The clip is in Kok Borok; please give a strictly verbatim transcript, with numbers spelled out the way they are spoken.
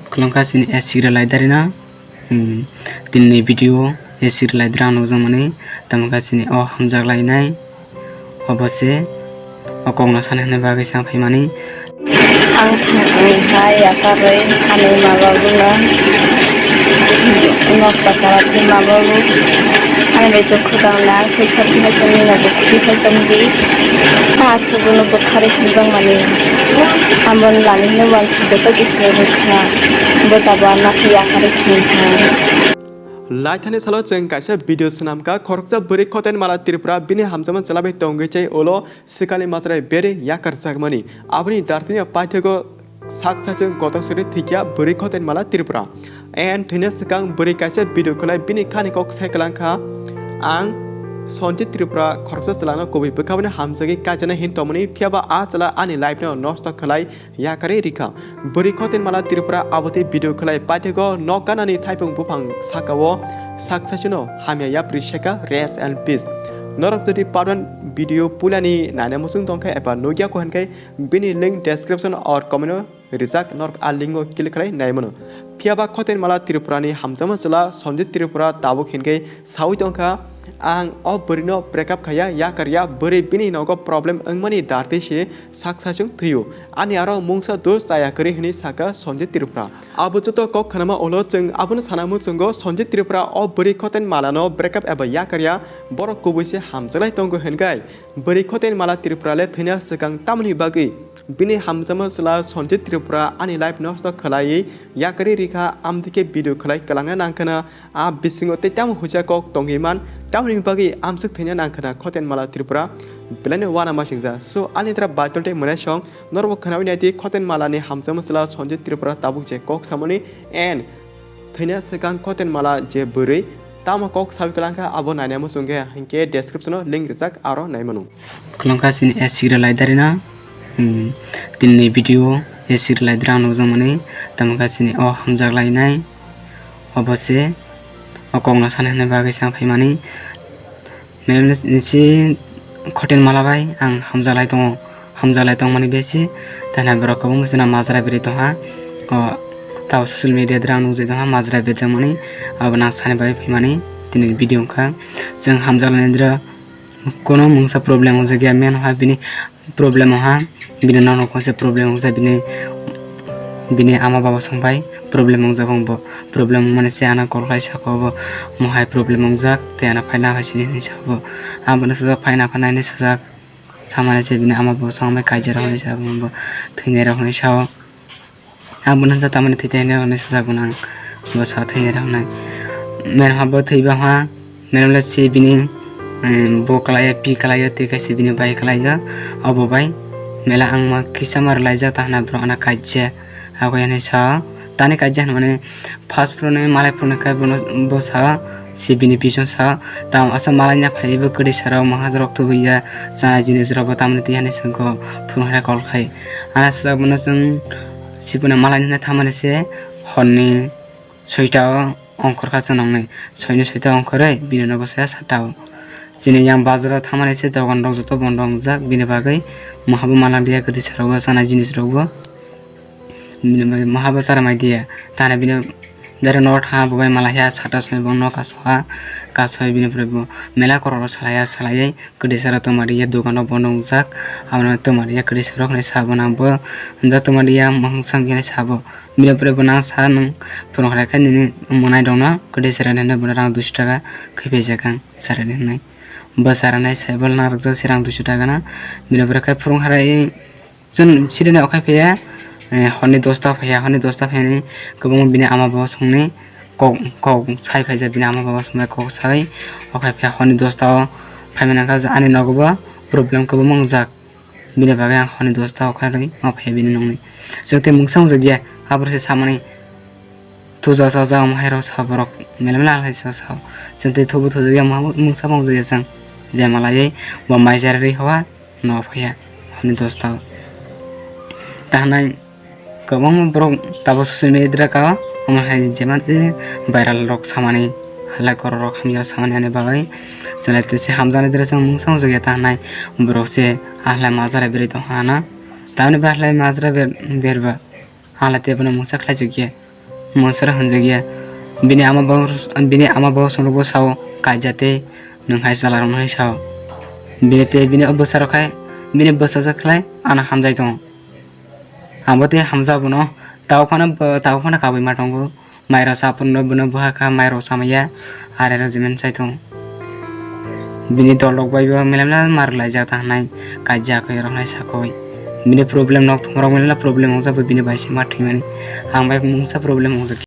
Khulumkha chini A C Rwlai Dari no, hmm, tini ni video A C Rwlai Dari ang nukjakmani, tamo khe chini o hamjak lainai, obo se o kok no sana hwnwi bagwi se ang phaimani. Ang thangwi hai yakarwi ani ma babuno nokta karatwi ma babu ani bai dukhu tangna sui sakhe tongwi no bo kisi khai tongdi. Ta aswk bono bwkharwi hamjakmani. Amboni lami hwnwi uansuk joto kisi rwkha. Bo tabuk ano khe yakarwi thangkha. Laithani salo chwng kaisa video swnamkha, khoroksa bwrwi Khoten Mala Tripura bini hamjakma chwla bai tongwi chai ulo swkangni majra berwi yakarjakmani. Aboni dartini paithakgo sak sachwng kotor suri thwikya bwrwi Khoten Mala Tripura. And thwina swkang bwrwi kaisa video khlai bini khani kok sai kwlangkha, "Ang Sanjit Tripura khoroksa chwlano kubui bwkhaboni hamjagwi kaijaknai hin tongmani, phiyaba a chwla ani life no nosto khlai yakarwi rikha." Bwrwi Khoten Mala Tripura abotwi video khlai paithakgo nok ganani thaipung buphang sakao sak sachwngno hamya yapri seka, rest and peace. Norok jodi part one video puilani naina muchung tongkha eba nukya kho hinkhe bini link description or comment o rijak, norok a link o click khlai naimano. Phiyaba Khoten Mala Tripura ni hamjakma chwla Sanjit Tripura tabuk hinkhe saui tongkha, "Ang o bwrwi no break up khaiya, yakarya, bwrwi bini nogo problem wngmani dartwi se sak sachwng thwio. Ani aro mungsa dos chaya kwrwi," hwnwi sakha Sanjit Tripura. Abo joto kok khnama ulo chwng abono sana muchungo Sanjit Tripura o bwrwi Khoten Mala no break up eba yakarya, borok kubui se hamjaklai tongo hinkhai. Bwrwi Khoten Mala Tripura le thwina swkang tamoni bagwi bini hamjakma chwla Sanjit Tripura ani life nosto khlaiwi yakarwi rikha, amtwi khe video khlai kwlangna nangkhwna. A bisingo tei tamo huisa kok tongwi man, tamoni bagwi amswk thwina nangkhwna Khoten Mala Tripura belaino uanamasingja. So, ani dra Baitul tei Mwnaisong norokbo khwnawi naidi, Khoten Mala ni hamjakma chwla Sanjit Tripura tabuk je kok samani and thwina swkang Khoten Mala je bwrwi tamo kok saui kwlangkha, abo naina muchungkhe hinkhe description o link rijak, aro naimano. Khulumkha chini A C Rwlai Dari no, hmm, tini ni video A C Rwlai Dari ang nukjakmani, tamo khe chini o hamjak lainai, obo se o kok no sana hwnwi bagwi se ang phaimani. Mem si Khoten Mala bai ang hamjak lai tongo, hamjak lai tongmani besi, tei borok kwbangma chwngno majra berwi tongha. O tabo social media dwrang nukjai tongha majra berjakmani, abo nang sani bagwi phaimani tini video wngkha. Chwng hamjak lainai dwrang, kono mungsa problem wngjak ya, main ha bini problem ha, bini nono kose problem wngjak, bini, bini ama baba song bai problem wngjak, wng bo problem wngmani se ano call khai saka obo mohai problem wngjak tei ano phaina hai sini hinwi sabo. Abono sajak phaina phanai hinwi sajak. Samani se bini ama bo song bai kaijak rok hinwi sabo, bo thwinai rok hinwi sao. Ang bono hwnsa tamani thwi thai hinwi rok hinwi sajak bono ang, bo sa thwinai rok hinwi. Mem ha bo thwi ba ha, mem le se bini, em, bo kwlaiya, pi kwlaiya, tei kaisa bini bai kwlaiya. Obo bai mela ang ma kisa ma rwlaijak ta hwnna borok ano kaijak. Abo hinwi sa, tani kaijak hwnmani, first phuru ni malai phuru ni khe bono, bo sa, se bini bising sa, tamo asa malai ya phaiwi bo kwrwi sara o maha rok tubui ya, chana jinis rok bo tamni twi hani sengkho phuru hai call khai. Ana sajak bono chwng sibuna malai hwnwi thamani se horni soita o ongkhor kha chwng nokni, soini soita ongkhorwi bini nogo soya sata o. Chini yang bazar o thamani se dogan rok joto bondo wngjak, bini bagwi maha bo malai ya kwrwi sara o chana jinis rok bo. Bini bai maha bo chara mai diya. Tani bini dere no tha bo bai mala ya sata soi bo no kaso ha. Kaso bini pore bo mela korok salai ya, salai kwdwi sara tongma riya, dogan rok bondo wngjak. Abono tongma riya kwdwi sara hinwi sabo nang bo. Hwnjak tongma riya, mungsang hinwi sabo. Bini pore bo nang sa nung phunuk hai khe nini mwnai rok no kwdwi sara hinwi bono rang duiso taka khe phaijak ang sara hinwi. Bo sara nai sai bo narwkjak se rang duiso taka no. Bini pore khe phunuk hai Chwng siri nai okhai phaiya, eh, horni dosta phaiya, horni dosta phainani kwbangma bini ama baba songni kok, kok sai phaijak, bini ama baba songbai kok sai okhai phaiya, horni dosta o phaimani kha ani nogo bo problem kwbangma wngjak, bini bagwi ang horni dosta okhai rwi ma phaiya bini nokni. Chwng tei mungsa wngjak ya, aborok se samani. Thuja chaja omo hai rok sa borok mela mela hai sa sa. Chwng tei thubu thuju ya mungsa mung ya chwng. Je malai bo mai jara ri hoa no phaiya hwnwi dosta. Tahnai kwbangma borok tabuk social media dra ka omo hai jemon viral rok samani halai korok rok hamya samani ani bagwi. Chwng tei se hamjaknai dra chwng mungsa mung ya tahnai borok se halai majra berwi tong hana. Tamni ba halai majra ber berba. Hala tei bono mungsa khlaijak ya. Monsaro hamjakya. Bini ama bo, bini ama bo songno bo sao, kaijate nwng hai chwla rokno hai sao. Bini tei bini o bwsarok khai, bini bwsajwk khlai ano hamjai tongo. Abo tei hamjak bono, tao phano, tao phano kabui ma tongo. Mairok saphurno bono buha kha, mairok samaya, are rok jemen sai tongo. Bini dol rok bai bo mela mela mar lai jak ta hanai, kaijak rok nai sakoi. Bini problem nok thong rok mela problem wngjak bo bini bai se ma thwimani. Ang bai mungsa problem wngjak.